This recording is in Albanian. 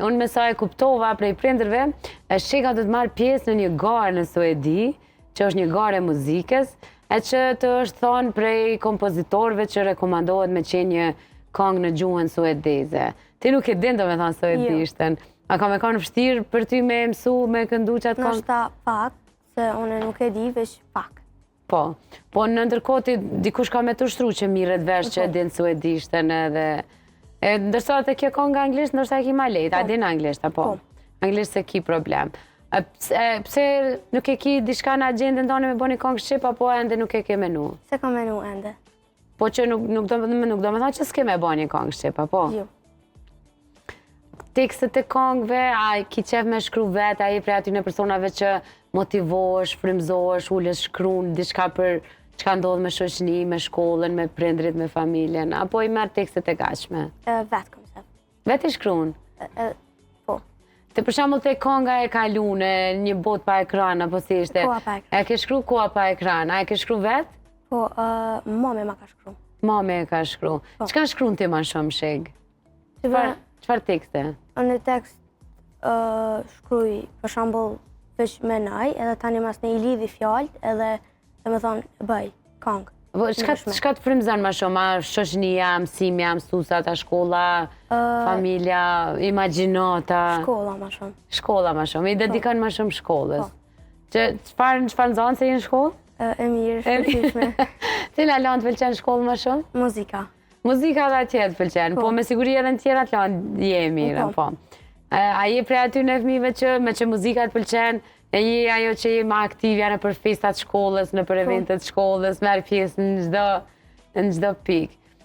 Unë me sa e kuptova prej prindërve, Shega do të marrë pjesë në një garë në Suedi, që është një garë e muzikës, e që të është thonë prej kompozitorëve që rekomandohet me qenë një kongë në gjuhën suedeze. Ti nuk e din do me thonë suedishtën. Jo. A ka me kanë vështirë për ty me mësu, me këndu qatë kongë? Nashta pak, se unë nuk e di, veç pak. Po, po në ndërkohë ti dikush ka me të ushtru që mirret vesh që e po. din suedishtën edhe... E, ndërsa te kjo konga anglisht, ndoshta e ki ma lehtë, a po. din anglisht, apo? Po. Anglisht s'e ki problem. E, pse, pse nuk e ki diçka në agjendën tane me bo një kongë shqip, apo ende nuk e ke menu? S'e kam menu ende. Po që nuk, nuk, do, nuk do me thonë që s'ke me bo një kongë shqip, apo? Jo. Tekstet e kongëve, a ki qef me shkru vetë, a je prej atyne personave që motivohesh, frymëzohesh, ulesh shkrun, diçka për çka ndodh me shoqni, me shkollën, me prindrit, me familjen, apo i merr tekstet e gatshme? Vetë kam qef. Vetë i shkrun? Po. Te për shembull te konga e kalune, një botë pa ekran, apo si ishte? Koha pa ekran. E ke shkru koha pa ekran, a e ke shkru vetë? Po, mami ma ka shkru. Mami e ka shkru. Po. Çka shkrun ti ma shumë, Sheg? Çfarë tekste? Unë tekst shkruj, për shembull, veç menoj, edhe tani masnej i lidhi fjalët, edhe, do me thonë, bëj, kongë. Po, çka të frymëzon ma shumë, a shoqnia, mësimi, a mësusat, a shkolla, familja, imagjinata? Shkolla ma shumë. Shkolla ma shumë, i po. dedikon ma shumë shkollës. Po. Që, çfarë, çfarë nxënëse je në shkollë? E mirë, shkëlqyeshme. Cila landë të pëlqen n'shkollë ma shumë? Muzika. Muzika dhe atje të pëlqen, po, po me siguri edhe në tjerat landë je e mirë, po. po. A je prej atyne fëmijëve që me që muzika të pëlqen, e je ajo që je ma aktivja nëpër festat shkollës, nëpër po. eventet shkollës, merr pjesë në çdo, në çdo pikë.